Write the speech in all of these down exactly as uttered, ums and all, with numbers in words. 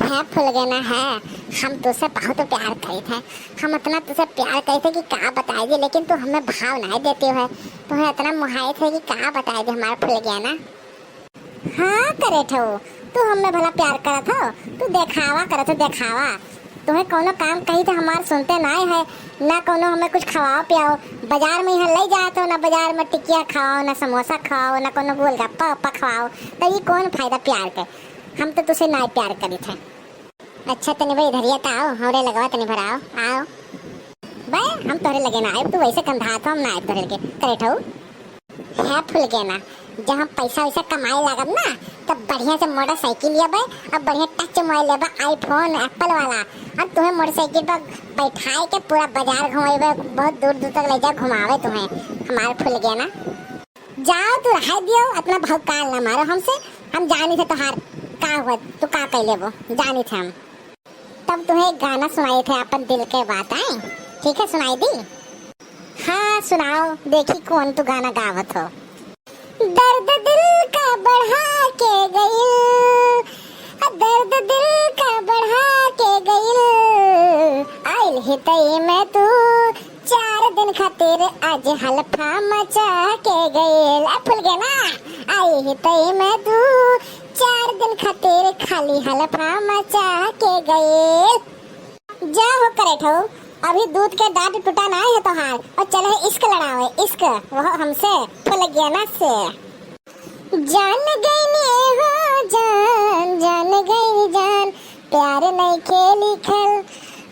है फुलगेना है, हम तुझसे बहुत प्यार करी थे, हम इतना तुझसे प्यार करी थे कि का बताई दी, लेकिन तू हमें भाव नाहीं देती है, तुम्हें इतना मुहाई थे कि का बताई दी हमार फुलगेना। हाँ करे ठऊ, तू हमें भला प्यार करत हो, तू देखावा करत हो देखावा। तुम्हें कौनो काम कही थे हमार सुनते नाहीं है, ना कौनो हमें कुछ खवाओ पियाओ। बाजार में यहाँ ले जात हो, ना बाजार में टिकिया खवाओ, ना समोसा खवाओ, ना कौनो गोलगप्पा उप्पा खवाओ, तो ये कौन फायदा प्यार के? हम तो तुझसे नाहीं प्यार करी थे। अच्छा, तनी भाई इधरिया तो आओ, हमरे लगवा तनी भर आओ, आओ। बे, हम तोहरे लगे ना आए, तू वैसे कंधात हो, हम ना आए तोहरे लगे। करे ठऊ, है फुलगेना, जब हम पैसा वैसा कमाए लागब ना, तब बढ़िया से मोटरसाइकिल लेबे, अब बढ़िया टच मोबाइल लेबे, iPhone, Apple वाला, और तुम्हें मोटरसाइकिल पर बैठाए के पूरा बाजार घुमाएबे, बहुत दूर दूर तक ले जा घुमावे तुम्हें, हमार फुलगेना। जाओ, तू रहाई दियो, इतना भौकाल ना मारो हमसे। हम जानी थे तोहार का हुआ, तू का कह लेबो, जानी थे हम। तब तुम्हें एक गाना सुनाई थे, अपन दिल के बात आए, ठीक है, सुनाई दी। हाँ, सुनाओ, देखी कौन तू गाना गावत हो। दर्द दिल का बढ़ा के गइल, दर्द दिल का बढ़ा के गइल, आइल हितई में तू चार दिन खातिर आज हलफा मचा के गइल। ए फुलगेना, आई ही तई में तू चार दिन खातिर खाली हलफा मचा के गइल। जा हो करे ठऊ, अभी दूध के डाट टूटा नाहीं है तोहार, और चले है इश्क लड़ावे, इश्क, वो हमसे, फुलगेना से। जान गईनी हो जान, जान गईनी जान, प्यार नइखे लिखल,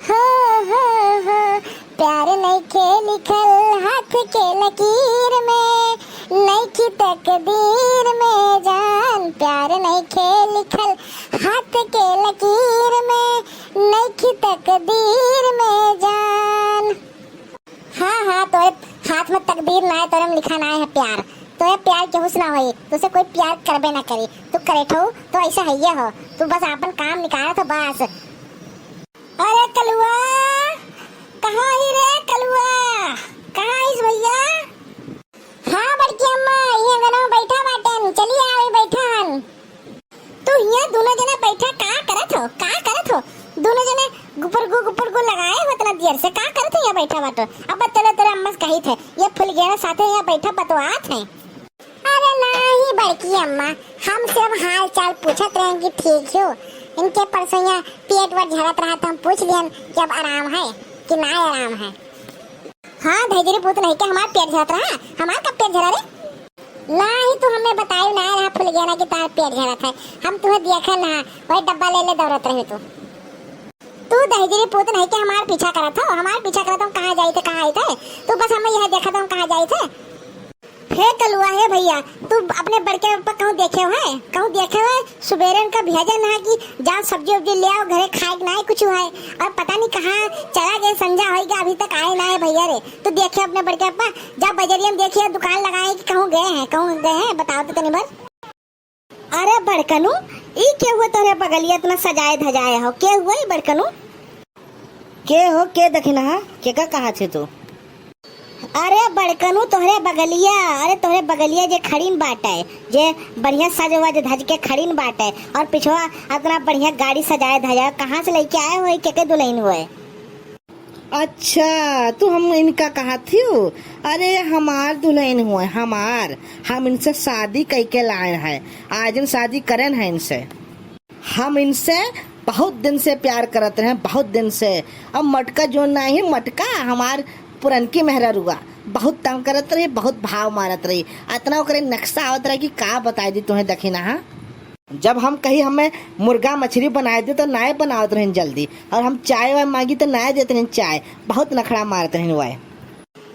हो, हो, हो। प्यार नइखे लिखल हाथ के लकीर में, नइखी तकदीर में जान। प्यार नइखे लिखल हाथ के लकीर में, नइखी तकदीर में जान। हाँ, हाँ, तोरे हाथ में तकदीर ना है, तोरे में लिखा ना है प्यार। तोरे प्यार केहू से ना होई, तुझसे कोई प्यार करबे ना करी। तू करे ठऊ, तो ऐसा है ये हो, तू बस आपन काम निकालत हो बस। अरे कलुआ, कहाँ ही रे कलुआ, कहाँ आइस भइया? हाँ बड़की अम्मा, ये अंगनवा में बैठा बाटेन, चली आओ, ये बैठा हन। तू हियाँ दुनो जने बैठा का करत हो, का करत हो? दुनो जने गुपर गु, गुपर गु लगाए हो इतना देर से, का करत हो हियाँ बैठा बाटो? अब चलो तेरे अम्मा से कही थे, ये फुलगेना साथे हियाँ बैठा बतवात है। अरे नाही बड़की अम्मा, हम सिर्फ हाल चाल पूछत रहे कि ठीक हो। इनके परसों हियाँ पेट वर झरत रहा तो हम पूछ लियन कि अब आराम है कि ना आराम है। हाँ, धैजरी पूत नहीं के हमार पेट झरत रहा, हमार कब पेट झरा रे? नाही, तू हमें बतायू ना रहा फुलगेना कि तार पेट झरत है। हम तुम्हें देखा ना, वही डब्बा ले ले दौड़त रहे तू। तू दहिजरी पूत नहीं के हमार पीछा करत हो, हमार पीछा करत हो, हम कहाँ जाई थे, कहाँ आई थे? तू बस हमें यह देखत हो, हम कहाँ जाई थे? हे कलुआ, हे भइया, तू अपने बड़के पप्पा कहूँ देखे हो है? कहूँ देखे हो है? सुबेरे उनका भेजन है कि जाओ सब्जी उब्जी ले आओ, घरे खाए के नाहीं कुछ है। और पता नहीं कहाँ चला गए, संझा होइगा, अभी तक आए ना है भइया रे। तू देखे अपने बड़के पप्पा, जा बजरिया में देखिए, दुकान लगाए कि कहूँ गए हैं, कहूँ गए हैं, बताओ तो तनी भर। अरे बड़कनू, ई के हुआ तोहरे बगलिया इतना सजाए धजाए हो? के हुआ ई बड़कनू? के हो, के दखिनहा, केका कहा छे तू? अरे बड़कनू, तोहरे बगलिया, अरे तोहरे बगलिया जे खड़ीन बाटे, जे बढ़िया सज वज धज के खड़ीन बाटे, और पिछवा इतना बढ़िया गाड़ी सजाए धजाए, कहाँ से लेके आए हो, केके दुल्हन हुए? अच्छा, तू हम इनका कहा थियो? अरे, हमार दुल्हन हुए, हमार। हम इनसे शादी कई के लाए हैं। आज हम शादी करेन है इनसे। हम इनसे बहुत दिन से प्यार करत रहे, बहुत दिन से। अब मटका जो नहीं, मटका हमार पुरनकी मेहररुआ बहुत तंग करत रही, बहुत भाव मारत रही। अतना ओकरे नक्शा आवत रहे कि का बताई दी तुम्हें, दखिनहा। जब हम कही हमें मुर्गा मछली बनाए दे तो नाय बनावत रहिन जल्दी, और हम चाय वाय मांगी तो नाय देत रहिन चाय, बहुत नखड़ा मारत रहिन वाय।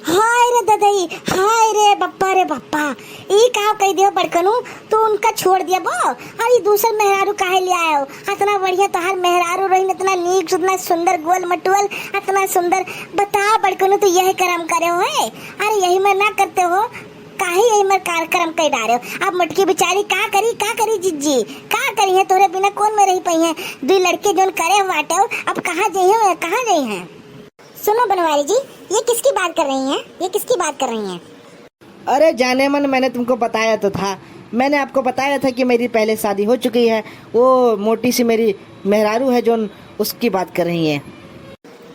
हाय रे ददई, हाय रे बप्पा रे बप्पा, ई का कह दियो बड़कनू, तू उनका छोड़ दिया बो, और ई दूसर मेहरारू काहे ले आयो? इतना बढ़िया तोहार मेहरारू रहिन, इतना नीक, इतना सुंदर, गोल मटोल, इतना सुंदर, बता बड़कनू, तू यह करम करे हो है? अरे यही में ना करते हो, काहे यही में कार्यक्रम कह डारे हो? अब मोटकी बेचारी का करी, का करी जिज्जी, का करी है? तोरे बिना कौन में रही पाई है? दुई लड़के जोन करे बाटे हो, अब कहाँ जाई है, कहाँ जाई है? सुनो बनवारी जी, ये किसकी बात कर रही हैं? ये किसकी बात कर रही हैं? अरे जाने मन, मैंने तुमको बताया तो था, मैंने आपको बताया था कि मेरी पहले शादी हो चुकी है। वो मोटी सी मेरी मेहरारू है जोन, उसकी बात कर रही है।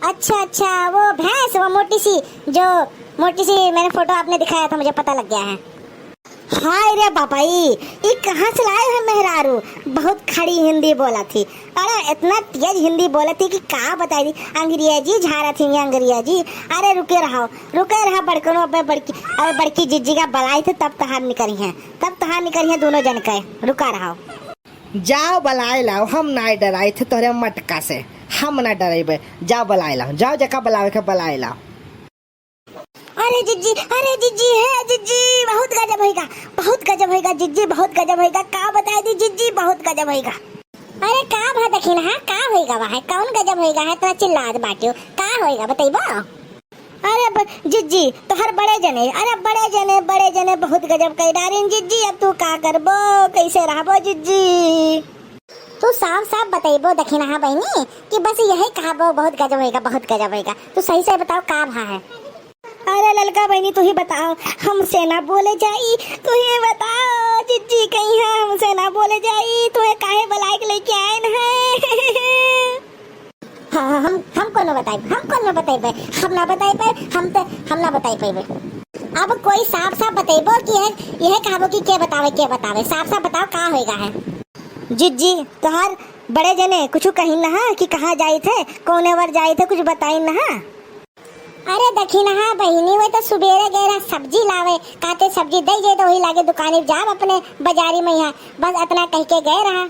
अच्छा, अच्छा, वो भैंस, वो मोटी सी, जो मोटी सी, मैंने फोटो आपने दिखाया था, मुझे पता लग गया है। हाय रे बाबाई, ई कहाँ से लाए है मेहरारू? बहुत खड़ी हिंदी बोलत ही। अरे, इतना तेज हिंदी बोलत ही कि का बताई दी। अंग्रेजी झारत ही अंग्रेजी। अरे रुके रहो, रुके रहो बड़कनो, अबे बड़की, अबे बड़की जिज्जी का बलाई थे तब तहार निकरी है, तब तहार निकरी है दोनों जन के। रुका रहो। जाओ बलाए लाओ, हम नाय डराई थे तोहरे मटका से, हम ना डरेबे। जाओ बलाए लाओ, जाओ जेका बलावे के बलाए लाओ। अरे जिज्जी, अरे जिज्जी, हे जिज्जी, बहुत गजब होइगा, बहुत गजब होइगा जिज्जी, बहुत गजब होइगा। का बताई दी जिज्जी, बहुत गजब होइगा। अरे का भा दखिनहा, का होइगा वहाँ, कौन गजब होइगा है, इतना चिल्लात बाटियो, का होइगा बतइबो? अरे ब-, जिज्जी, तोहर बड़े जने, अरे बड़े जने, बड़े जने बहुत गजब कइ डारिन जिज्जी, अब तू का करबो, कैसे रहबो जिज्जी? तू साफ साफ बतइबो दखिनहा बहिनी कि बस यही कहबो, बहुत गजब होइगा, बहुत गजब होइगा। तू सही से बताओ का भा है? अरे ललका बहिनी, तू ही बताओ, हमसे ना बोले जाई, तू ही बताओ जिज्जी कहीं है, हमसे ना बोले जाई, तुहे काहे बलाए के लेके आए न है? हाँ, हाँ, हम, हम कौनो बताइब, हम कौनो बताइबे, हम ना बताई पाइब, हम ते, हम ना बताई पाइबे। अब कोई साफ साफ बतइबो कि यह, यह कहबो कि के बतावे, के बतावे, साफ साफ बताओ का होइगा है। जिज्जी, तोहार बड़े जने कुछ कहिन नहा कि कहाँ जाई थे, कौने वर जाई थे, कुछ बताइन नहा? अरे दखिनहा बहिनी, वे तो सुबेरे गए रहा सब्जी लावे, कहते सब्जी दे जे तो वही लागे दुकानी जाब अपने बाजारी में यहाँ, बस इतना कह के गए रहा।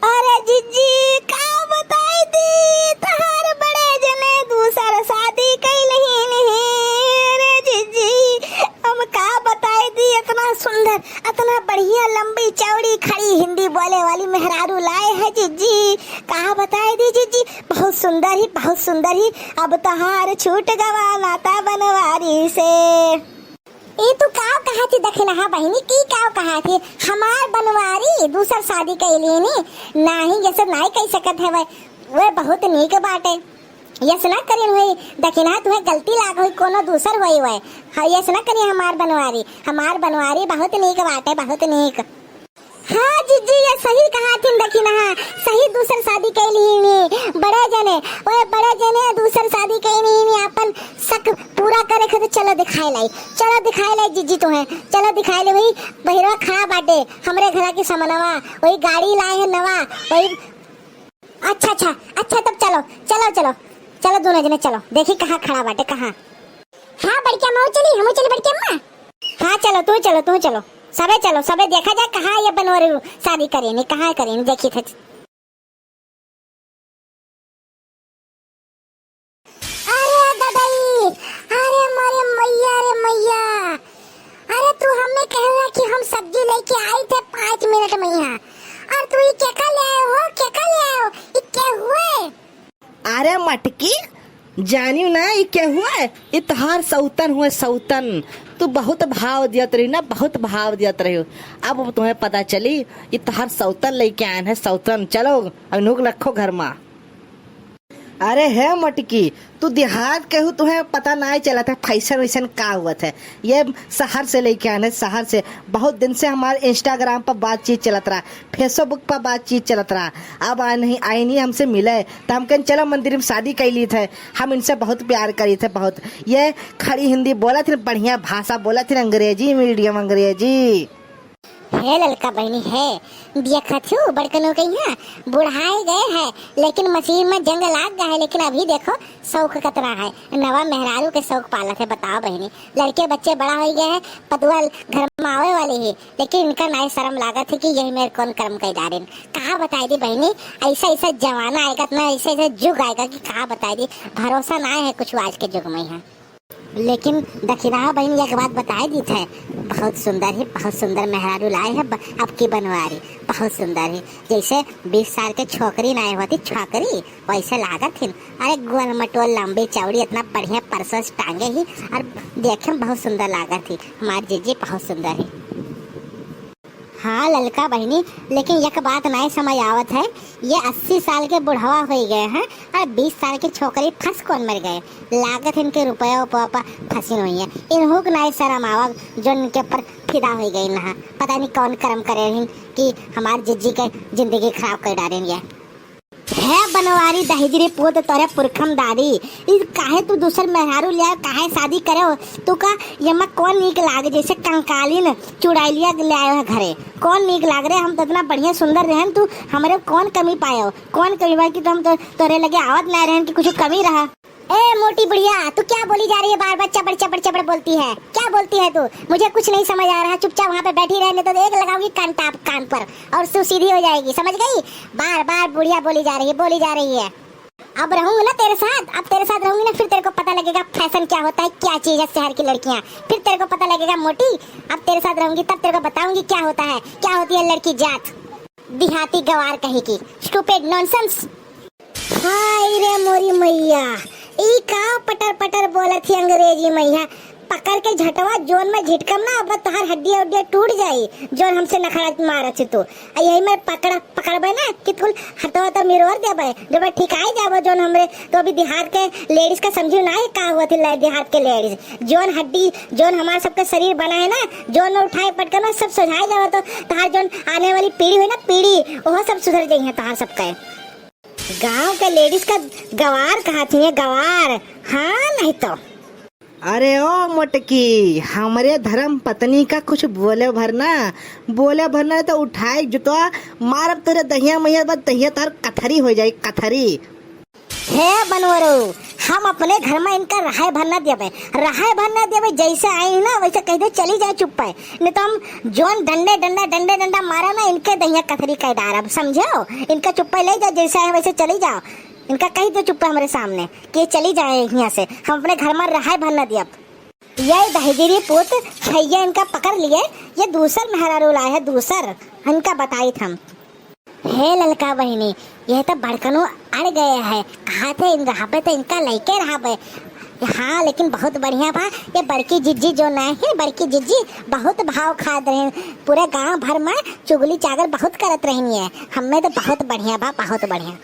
अरे जिज्जी, का बताई दी, तहार बड़े जने दूसर शादी कइलही नहीं। अरे जिज्जी, हम का बताई दी, इतना सुंदर, इतना बढ़िया, लंबी चौड़ी खड़ी हिंदी बोले वाली मेहरारू लाए है जिज्जी। का बताई दी जिज्जी, बहुत सुंदर ही, बहुत सुंदर ही। अब तहार छूट गवा नाता बनवारी से। ई तू का कहा थी दखिनहा बहिनी, की का कहा थी? हमार बनवारी दूसर शादी कइली नी, नाही, ये सब नाही कह सकत है वे, वे बहुत नीक बाटे। यस ना करिन हुई दखिनहा, तुहे गलती लाग हुई, कोनो दूसर हुई वे। हाँ, यस ना करिन हमार बनवारी, हमार बनवारी बहुत नीक बाटे, बहुत नीक। हाँ जिज्जी, ये सही कहा थिन दखिनहा, सही दूसर शादी कइली नी, बड़े जने, ओए बड़े जने दूसर शादी कइली नी, अपन शक पूरा करे खातिर चलो दिखाए लाई, चलो दिखाए लाई जिज्जी तुहे, चलो दिखाए ले। वही बहिरवा खड़ा बाटे, हमरे घरा के समनवा, वही गाड़ी लाए है नवा, वही। अच्छा, अच्छा, अच्छा, तब चलो, चलो, चलो, चलो दोनों जने चलो, देखी कहाँ खड़ा बाटे, कहाँ। हाँ बड़की अम्मा, चली, हमहू चली बड़की अम्मा। हाँ चलो, तू चलो, तू चलो, सबे चलो, सबे देखा जाए कहाँ ये बनवारी शादी करेनी, कहाँ करेनी, देखी थे। अरे ददई, अरे मोरे मैया रे मैया, अरे तू हमें कहला कि हम सब्जी लेके आई थे पाँच मिनट में यहाँ, और तू ये केका ले आए हो, केका ले आए हो, ये के हुए? अरे मटकी, जानियो ना ई के हुए? ई तोहार सौतन हुए, सौतन। तू बहुत भाव दियत रही ना, बहुत भाव दियत रही। अब तुम्हें पता चली, ई तोहार सौतन लेके आयन है, सौतन। चलो, अब इन्हों को रखो घर मा। अरे हे मटकी, तू देहात के हू, तुहे पता नाय चलत है फैशन वैशन का हुअत है। ये शहर से लेके आने, शहर से। बहुत दिन से हमार Instagram पर बातचीत चलत रहा, Facebook पर बातचीत चलत रहा। अब आ नहीं, आई नहीं हमसे मिले, तो हम कहन चलो मंदिर में शादी कर ली थे। हम इनसे बहुत प्यार करी थे, बहुत। ये खड़ी हिंदी बोलत है, बढ़िया भाषा बोलत है, अंग्रेजी medium अंग्रेजी। हे ललका बहिनी हे, देखत हू बड़कनो के यहाँ बुढ़ाए गए है, लेकिन मशीन में जंग लाग गया है, लेकिन अभी देखो शौक कतना है, नवा मेहरारू के शौक पालत है। बताओ बहिनी, लड़के बच्चे बड़ा हो गए हैं, पतुआ घर में आवे वाली है, लेकिन इनका नाय शर्म लागत है कि यही मेरे कौन कर्म कर डारेन। कहा बताई दी बहिनी, ऐसा ऐसा जमाना आएगा ना, ऐसा ऐसा जुग आएगा कि कहा बताई दी, भरोसा ना है कुछ आज के जुग में यहाँ। लेकिन दखिनहा बहिन, एक बात बताए दी थे, बहुत सुंदर ही, बहुत सुंदर मेहरारू लाए है ब-, अब की बनवारी, बहुत सुंदर ही। जैसे बीस साल के छोकरी नाय होती, छोकरी, वैसे लागत थी। अरे गोल मटोल, लंबी चौड़ी, इतना बढ़िया purse टांगे ही, और देखे में बहुत सुंदर लागत थी। हमारी जीजी बहुत सुंदर ही। हाँ ललका बहिनी, लेकिन एक बात नाय समझ आवत है, ये अस्सी साल के बुढ़वा हो गए हैं और बीस साल की छोकरी फंस कौन मर गए। लागत इनके रुपया उपया पर फंसी हुई है। इन्हों के नाय शर्म आवा जो इनके ऊपर फिदा हो गई ना। पता नहीं कौन कर्म करे हैं कि हमारी जिज्जी के जिंदगी खराब कर डालेंगे। हे बनवारी दहिजरी पूत तोरे पुरखम दारी, ई काहे तू दूसर मेहरारू ले आयो, काहे शादी करे हो? तू का ये में कौन नीक लागे, जैसे कंकालीन चुड़ैलिया ले आयो है घरे? कौन नीक लाग रे? हम तो इतना बढ़िया सुंदर रहन, तू हमरे कौन कमी पायो? कौन कमी पायो कि तो हम तो तोरे लगे आवत ना रहन कि कुछ कमी रहा? ए मोटी बुढ़िया, तू क्या बोली जा रही है? बार बार चपड़ चपड़ चपड़ बोलती है, क्या बोलती है तू? मुझे कुछ नहीं समझ आ रहा। चुपचाप वहाँ पे बैठी रहे, नहीं तो एक लगाऊंगी कान टाप कान पर और तू सीधी हो जाएगी, समझ गई? बार बार बुढ़िया बोली जा रही है, बोली जा रही है। अब रहूंगी ना तेरे साथ, अब तेरे साथ रहूंगी ना, फिर तेरे को पता लगेगा फैशन क्या होता है, क्या चीज है शहर की लड़कियां। फिर तेरे को पता लगेगा मोटी, अब तेरे साथ रहूंगी तब तेरे को बताऊंगी क्या होता है, क्या होती है लड़की जात। देहाती गवार कहीं की, स्टूपिड नॉनसेंस। हाय रे मोरी मैया, ई का पटर पटर बोलत ही अंग्रेजी मैया? पकड़ के झटवा जोन में झिटकम ना, अब तोहार हड्डिया उड्डिया टूट जाई, जोन हमसे नखरा मारत ही तू। आ यही में पकड़, पकड़बे ना कि कुल हथवा तो मिरोर देबे, जब ठिकाई जाबो। जोन हमरे तो अभी देहात के लेडीज का समझी ना है का हुआ थी, ले-, देहात के लेडीज। जोन हड्डी, जोन हमार सबके शरीर बना है ना, जोन में उठाए पटकम ना, सब सुझाई जाबो। तो तोहार जोन आने वाली पीढ़ी हुई ना, पीढ़ी, ओहो सब सुधर जाई है तोहार सबके। गांव के लेडीज का गवार कहत हिए, गवार। हाँ, नहीं तो। अरे ओ मोटकी, हमरे धर्म पत्नी का कुछ बोले भर ना, बोले भर ना तो उठाए जुतवा मारब तोरे दहिया मैया, बस दहिया तार कथरी हो जाए, कथरी। हे बनवरो, हम अपने घर में इनका रहाय भर ना देबे, रहाय भर ना देबे। जैसे आई ना वैसे कह दे चली जाए चुप्पे, नहीं तो हम जोन डंडे डंडा डंडे डंडा मारा ना, इनके दहिया कथरी कह डारब, समझो? इनका चुप्पे ले जाओ, जैसे आए वैसे चली जाओ। इनका कह दो चुप्पे हमरे सामने कि ये चली जाए यहाँ से, हम अपने घर में रहाय भर ना देब। ये दहिजरी पूत है, ये इनका पकड़ लिए, ये दूसर मेहरारू लाए है, दूसर। इनका बताइत हम। हे ललका बहिनी, यह तो बड़कनू अड़ गए है, कहा थे इन रहाबे तो इनका लइके रहाबे। हाँ, लेकिन बहुत बढ़िया बा, ये बड़की जिज्जी जो नहीं है, बड़की जिज्जी बहुत भाव खात रहे, पूरे गांव भर में चुगली चागल बहुत करत रहनी है, हमें तो बहुत बढ़िया बा, बहुत बढ़िया।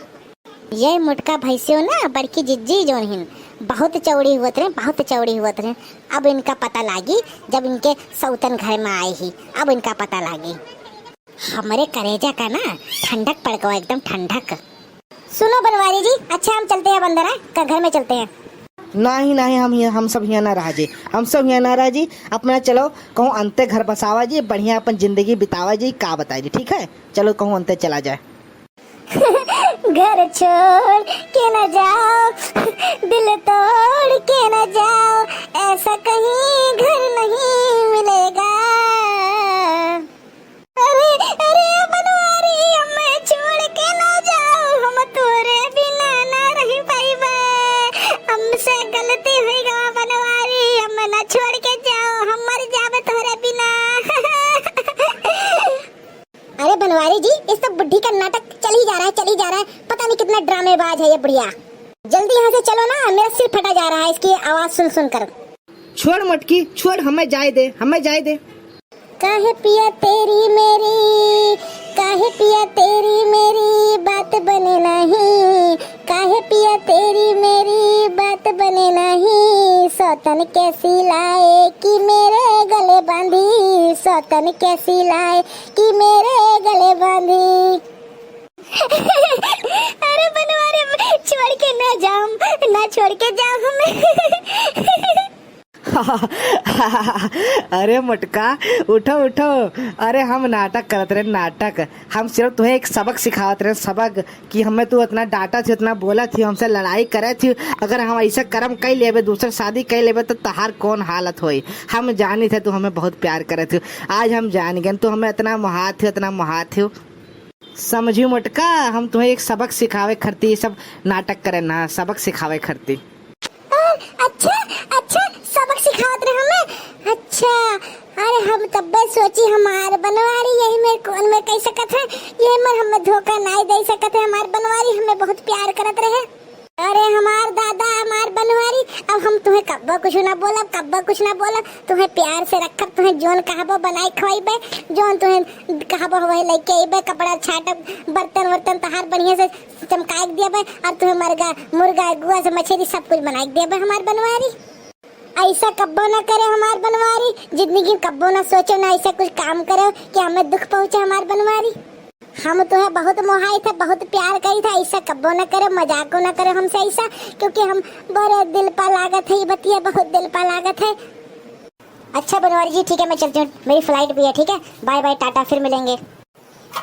ये मोटका भैंसियो ना, बड़की जिज्जी जोन हिन, बहुत चौड़ी हुवत रहे, बहुत चौड़ी हुवत रहे। अब इनका पता लागी, जब इनके सौतन घर में आई ही, अब इनका पता लागी। हमरे करेजा का ना ठंडक पड़ गवा, एकदम ठंडक। सुनो बनवारी जी, अच्छा हम चलते हैं अब अंदर, हाँ? क-, घर में चलते हैं। नहीं, नहीं, हम हियां, हम सब हियां ना रहा जी, हम सब हियां ना रहा जी। अपना चलो कहूँ अंते घर बसावा जी, बढ़िया अपन जिंदगी बितावा जी, का बताई जी, ठीक है? चलो कहूँ अंते चला जाए। घर छोड़ के न जाओ, दिल तोड़ के न जाओ, ऐसा कहीं घर नहीं मिलेगा। अरे, अरे बनवारी, हमें छोड़ के न जाओ, हम तोरे बिना ना रह पाइबे। हमसे गलती हो गवा बनवारी, हमें ना छोड़ के जाओ, हम मर जाबे तोरे बिना। अरे बनवारी जी, इस सब बुढ़ी का नाटक चल ही जा रहा है, चल ही जा रहा है। पता नहीं कितना ड्रामेबाज है ये बुढ़िया। जल्दी यहाँ से चलो ना, मेरा सिर फटा जा रहा है इसकी आवाज सुन सुनकर। छोड़ मोटकी, छोड़, हमें जाए दे, हमें जाए दे। काहे पिया तेरी मेरी, काहे पिया तेरी मेरी बात बने नहीं, काहे पिया तेरी मेरी बात बने नहीं। सौतन कैसी लाए कि मेरे गले बांधी, सौतन कैसी लाए कि मेरे गले बांधी। अरे बनवारी, छोड़ के ना जाओ, ना छोड़ के जाओ हमें। अरे मोटका, उठो, उठो। अरे हम नाटक करत रहे, नाटक। हम सिर्फ तुम्हें एक सबक सिखावत रहे, सबक। कि हमें तू इतना डांटत ही, इतना बोलत ही, हमसे लड़ाई करत ही। अगर हम ऐसा कर्म कई लेबे, दूसर शादी कई लेबे, तो तहार कौन हालत होई? हम जानी थे तू हमें बहुत प्यार करत ही। आज हम जान गए, तू हमें इतना मोहात ही, इतना मोहात ही। समझी मोटका, हम तुम्हें एक सबक सिखावे खरती, ये सब नाटक करे ना, सबक सिखावे खरती। अच्छा, अच्छा, सबक सिखावत रहे हमें। अच्छा, अरे हम तब्बे सोची हमार बनवारी यही में कौन में कह सकत है, यही में हमें धोखा नाई दे सकत है, हमार बनवारी हमें बहुत प्यार करत रहे। अरे हमार दादा, हमार बनवारी, अब हम तुम्हें कब्बो कुछ ना बोलब, कब्बो कुछ ना बोलब, तुम्हें प्यार से रखब, तुम्हें जोन कहबो बनाई खवाइबे, जोन तुम्हें कहबो वही लेके अइबे, कपड़ा छाटब, बर्तन वर्तन तहार बढ़िया से चमकाए के देबे, और तुम्हें मरगा, मुर्गा, गुआ से मछली सब कुछ बनाए के देबे हमार बनवारी। ऐसा कब्बो ना करे हमार बनवारी, जिंदगी में कब्बो ना सोचे ना ऐसा कुछ काम करे कि हमें दुख पहुँचे हमार बनवारी। हम तुहे बहुत मोहाई थे, बहुत प्यार करी थे, ऐसा कब्बो न करे, मजाको न करे हमसे ऐसा, क्योंकि हम बड़े दिल पा लागत है, ये बतिया बहुत दिल पा लागत है। अच्छा बनवारी जी, ठीक है, मैं चलती हूँ, मेरी flight भी है, ठीक है, bye bye, टाटा, फिर मिलेंगे।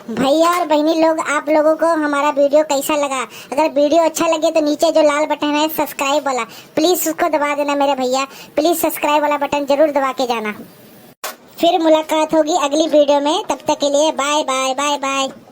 भैया और बहनी लोग, आप लोगों को हमारा video कैसा लगा? अगर video अच्छा लगे तो नीचे जो लाल button है subscribe वाला, please उसको दबा देना मेरे भैया, please subscribe वाला button जरूर दबा के जाना। फिर मुलाकात होगी अगली video में, तब तक के लिए bye bye, bye bye।